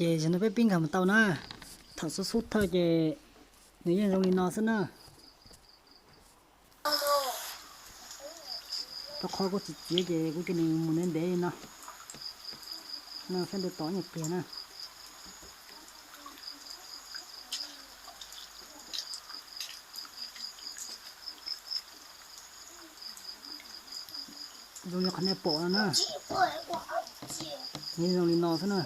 Ces zaum no peb pib nkag mus tau na. Thaum xub xub thawj ces nws yeej zoo li no xwb na. Rau qhov kuv tsis txiav ces kuv cia nws mus ntev ntev li no. No saib ntu tod nyuag pliag na. Zoo li qhov nej pom no na. Nws zoo li no xwb na.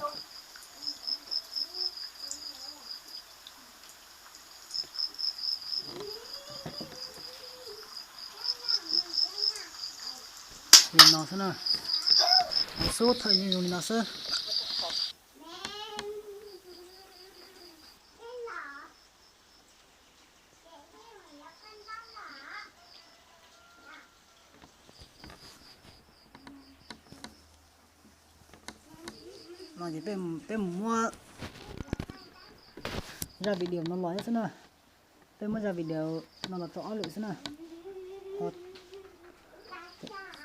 Li no xwb na. Xub thawj yeej zoo li no xwb. No ces peb mus muab zaj video no los xwb na. Peb muab zaj video no los tau ob lwm xwb na.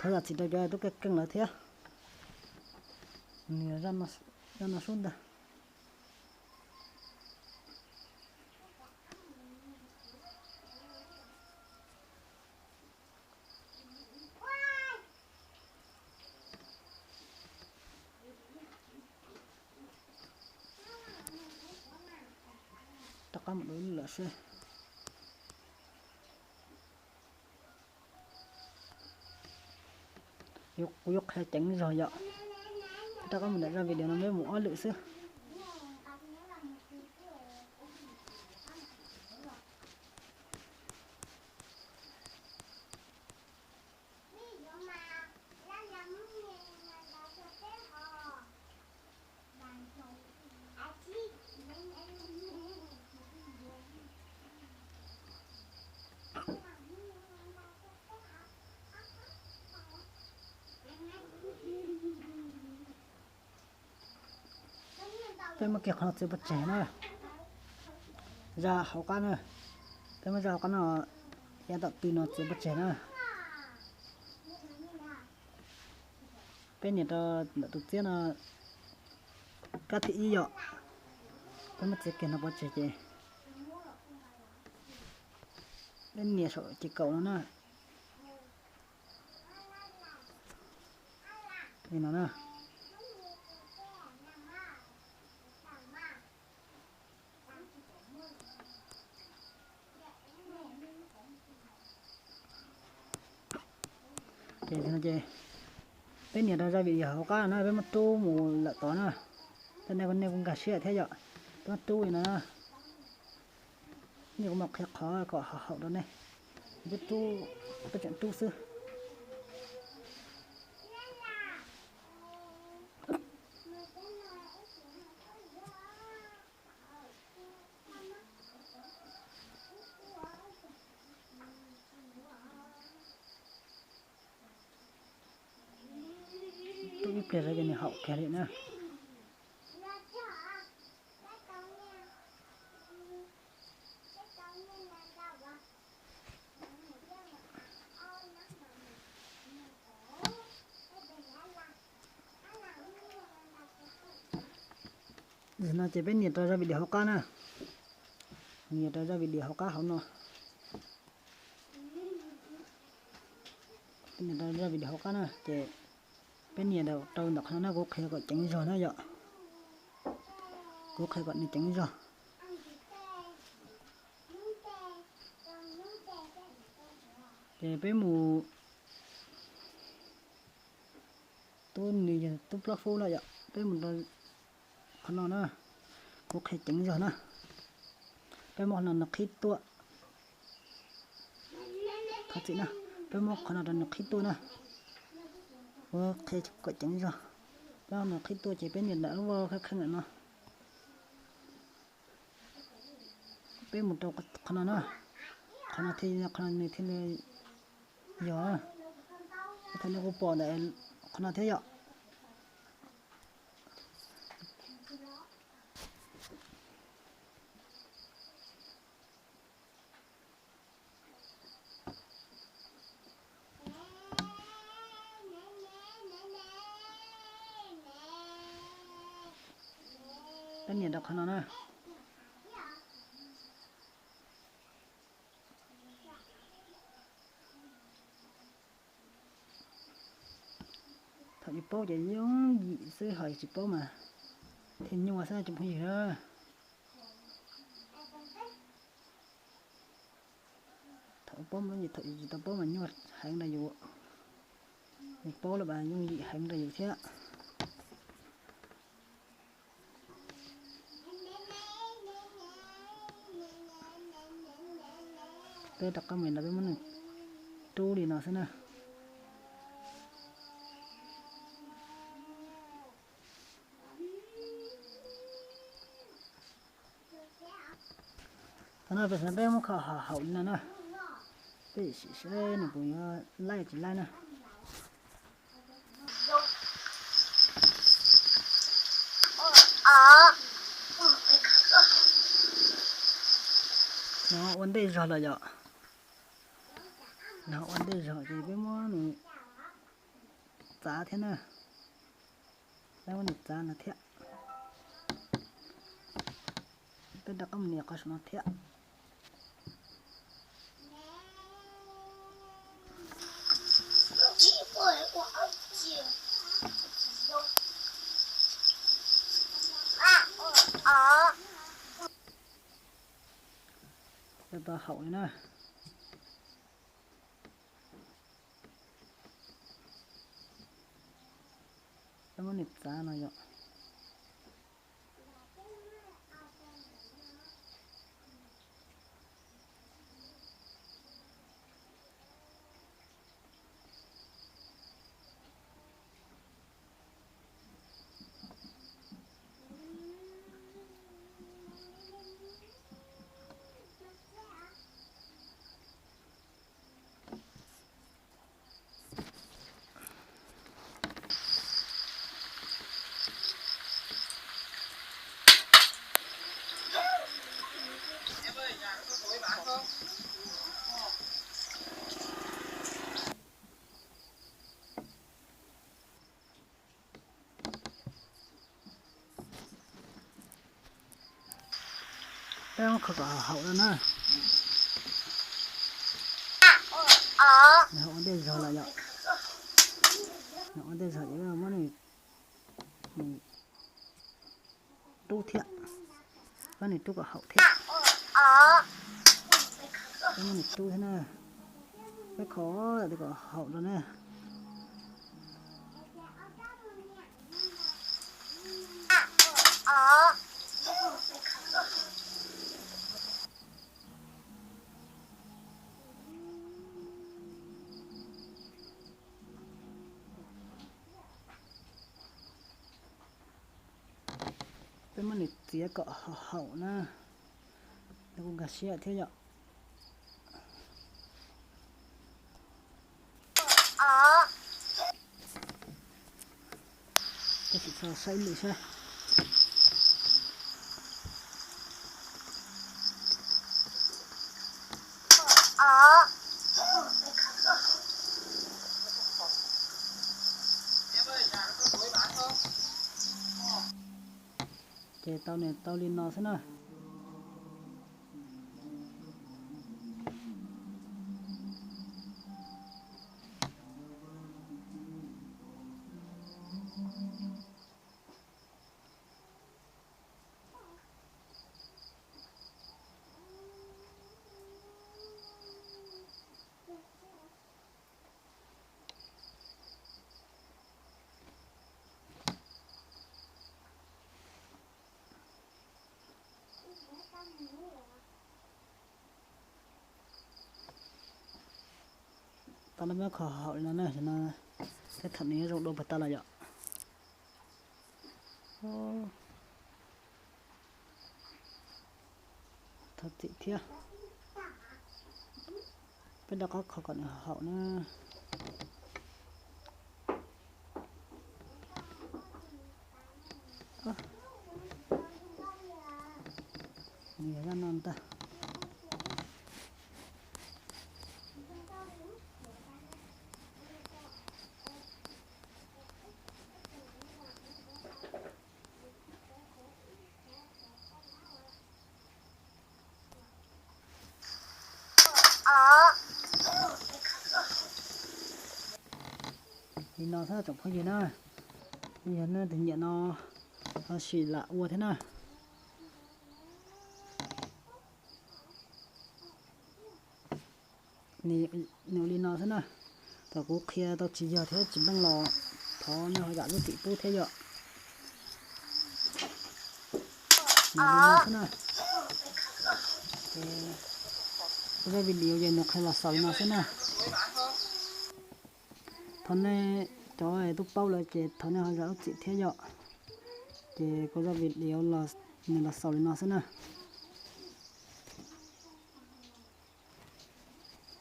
Thov zam txim rau cov tub keej keej lawv thiab. Nws zaj no sub ntag. Rov qab mus dua lwm lawm seb. Kuv yuav qhia ceev zog yom. Rov qab mus ntawm zaj video no peb mus ob lwm xwb. Peb muab kiag qhov no txiav pov tseg na. Zaj hauv qab na. Peb muab zaj hauv qab no yav tom tw no txiav pov tseg na. Peb nias rau ntawm tus txiab no kab thib ib yom. Peb muab txiav kiag no pov tseg ces peb nias saum ces kaum no na. Li no na. Ces no ces peb nias rau zaj video hauv qab na, peb muab rub mus lawm tod na. Tej no nej kuj nkag siab thiab yom, peb muab rub li no na. Nej kuv mam qhia qhov kom haum rau nej. Peb rub, peb tseem rub xwb. Rub ib pliag rau ces nws haum kiag li na. Zaum no ces peb nias rau zaj video hauv qab na. Nias rau zaj video hauv qab hauv no. Peb nias rau zaj video hauv qab na ces peb nias rau ntawm qhov no na, kuv qhia kom ceev zog na yom. Kuv qhia kom nws ceev zog. Ces peb mus, tub nws yog tub plaub fub na yom, peb mus rau qhov no na, kuv qhia ceev zog na. Peb muab qhov no nws qhib tuaj, thov txim na, peb muab qhov no rau nws qhib tuaj na. Kuv qhia kom ceev zog, peb muab nws qhib tuaj ces peb nias ntawm lub voj kheej kheej ntawm no. Peb mus rau qhov no na, qhov no thiaj, qhov no nws thiaj li yog, thaum no kuv pom ntawm qhov no thiab yom. Peb nias rau qhov no na. Thaum yus paub ces yooj yim xwb, ho yus tsis paub mas thiaj nyuaj xwb cov phooj ywg na. Thaum paub, thaum yus tsis tau paub mas nyuaj heev rau yus, yus paub lawm mas yooj yim heev rau yus thiab. Peb rov qab mus no peb muab nws rub li no xwb na. Thaum no peb muab kho haum li no na, peb sim saib nws puas yuav laib tsis laib na. No ua ntej zog los yom, no ua ntej zog ces peb muab nws txav thiab na. Peb muab nws txav no thiab. Peb rov qab mus nias qhov saum no thiab. Tau haum li na. Peb muab nws txav no yom. Peb muab kho kom haum no na. Nws ua ntej zog los yom. Nws ua ntej zog ces muab nws rub thiab, pab nws rub kom haum thiab. Peb muab nws rub thiab na, peb kho kom haum rau na. Peb muab nws txiav kom haum na, kuv nkag siab thiab yom. Tab sis txhob saib lwm saib. Ces tau nws tau li no xwb na. Tau no peb kho haum li no na, no thiab thaum nws zoo dua puas tau los yom. Thov txim thiab. Peb rov qab kho kom nws haum na. Nws yog zaj no ntag. Li no xwb tsoom phooj ywg na, yog nej tus nyiam no ho sim lam ua thiab na. Nws ua li no xwb na. Thaum kuv qhia tau tsis yog thiab tsis meej los thov nej ho zam lub txim pub thiab yom. Nws ua li no xwb na. Ces kuv zaj video ces nws qhia los xaus li no xwb na. Thov nej cov twb paub lawm ces thov nej ho zam lub txim thiab yom. Ces kuv zaj video los nws los xaus li no xwb na.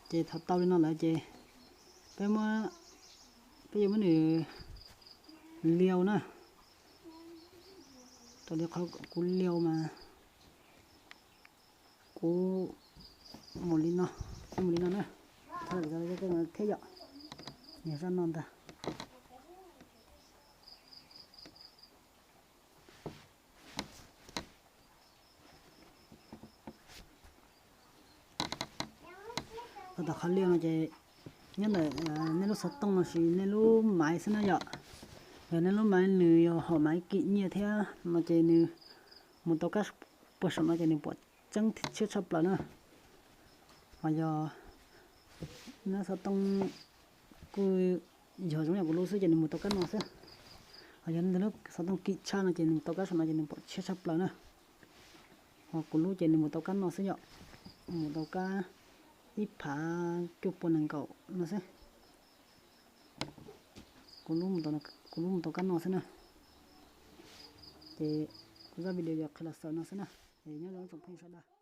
Ces thaum tau li no lawm ces peb muab, peb yuav muab nws liau na. Raws li qhov kuv liau mas kuv mus li no, mus li no na. Thov zam lub txim thiab yom. Yog zaj no ntag. Tau tom qhov liau no ces nyob ntawm nej lub xov tooj los sis nej lub maiv xwb na yom. Yog nej lub maiv nws yog hom maiv kim nyiaj thiab no ces nws mus tau kab puag saum no ces nws pom tseeb tshiab tshaj plaws na. Ho yog nej xov tooj kuj yog zoo yam kuv lub xwb ces nws mus tau kab no xwb. Ho yog nej lub xov tooj kim tshaj no ces nws mus tau kab saum no ces nws pom tshiab tshaj plaws na. Ho kuv lub ces nws mus tau kab no xwb yom, mus tau kab ib phav cuaj pua nees nkaum no xwb. Kuv lub mus tau kab no xwb na. Ces kuv zaj video yog qhia los xaus no xwb na. Es nyob zoo tsoom phooj ywg sawv daws.